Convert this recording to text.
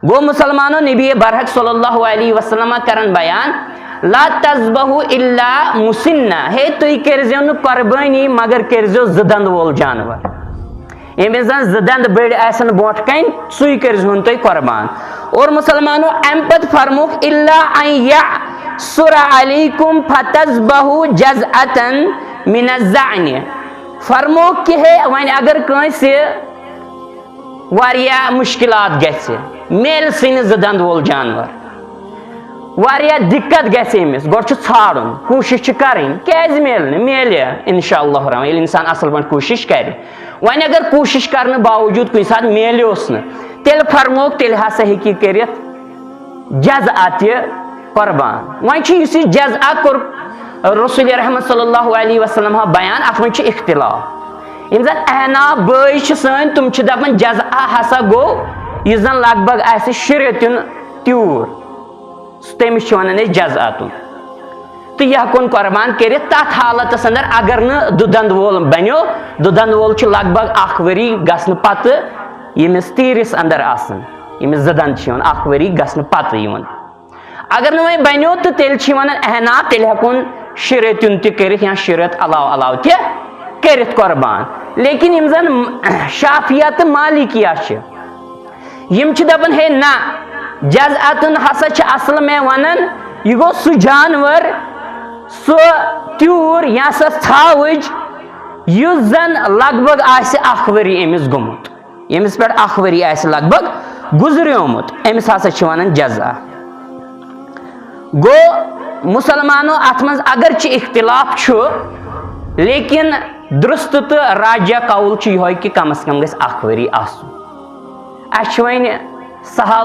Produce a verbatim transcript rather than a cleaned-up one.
گوٚو مسلمانو، نبی برحق صلی اللہ علیہ وسلم کرن بیان، لا تذبحوا الا مسنہ، ہے تُہۍ کٔرزیو نہٕ قۄربٲنی مگر کٔرزیو زٕ دند وول جانور۔ ییٚمِس زن زٕ دند بٔڑۍ آسن برونٛٹھ کنہِ، سُے کٔرزِہون تُہۍ قۄربان۔ اور مسلمانو، امہِ پتہٕ فرمووُکھ، الا ان یعسر علیکم فتذبحوا جذعة من الضأن۔ فرمووُکھ کہ ہے وۄنۍ اگر کٲنٛسہِ واریاہ مشکلات گژھِ، میلہِ سٕے نہٕ زٕ دند وول جانور، واریاہ دقت گژھِ أمِس، گۄڈٕ چھُ ژھانڈُن، کوٗشش چھِ کرٕنۍ، کیازِ میلہِ نہٕ؟ میلہِ انشاء اللہ الرحمن، ییٚلہِ انسان اصل پٲٹھۍ کوٗشش کرِ۔ وۄنۍ اگر کوٗشش کرنہٕ باوجود کُنہِ ساتہٕ میلیوس نہٕ، تیٚلہِ فرمووُکھ، تیٚلہِ ہسا ہیٚکہِ یہِ کٔرِتھ جذعہ تہِ قۄربان۔ وۄنۍ چھُ یُس یہِ جذعہ کوٚر رسول رحمت صلی اللہ علیہ وسلم بیان، اتھ منٛز چھُ اختلاف۔ یِم زن احناف بٲے چھِ سٲنۍ، تِم چھِ دپان جذعہ ہسا گوٚو یُس زن لگ بگ آسہِ شُرِ تیُن تیوٗر، تٔمِس چھِ ونان أسۍ جذعہ تُن۔ تہٕ یہِ ہٮ۪کون قۄربان کٔرِتھ تتھ حالتس اندر، اگر نہٕ دُدند وول بنیو، دُدند وول چھُ لگ بگ اکھ ؤری گژھنہٕ پتہٕ ییٚمِس تیٖرِس اندر آسان، ییٚمِس زٕ دند چھِ یِوان، اکھ ؤری گژھنہٕ پتہٕ یِوان۔ اگر نہٕ وۄنۍ بنیو تہٕ تیٚلہِ چھِ ونان احناف، تیٚلہِ ہٮ۪کون شُرِ تیُن تہِ کٔرِتھ یا شُرِ علاوٕ علاوٕ تہِ کٔرِتھ قۄربان۔ لیکن یِم زن شافیہ تہٕ مالکیہ چھِ، یِم چھِ دپان، ہے نہ، جذعہ تُن ہسا چھِ اصل میں ونان، یہِ گوٚو سُہ جانور، سُہ تیوٗر یا سۄ ژھاوٕج، یُس زن لگ بگ آسہِ اکھ ؤری أمِس گوٚمُت، ییٚمِس پٮ۪ٹھ اکھ ؤری آسہِ لگ بگ گُزریومُت، أمِس ہسا چھِ ونان جذعہ۔ گوٚو مسلمانو، اتھ منٛز اگرچہِ اختلاف چھُ، لیکن درست تہٕ راجح قول چھُ یِہوے کہِ کم از کم گژھِ اکھ ؤری آسُن۔ اسہِ چھِ وۄنۍ سہل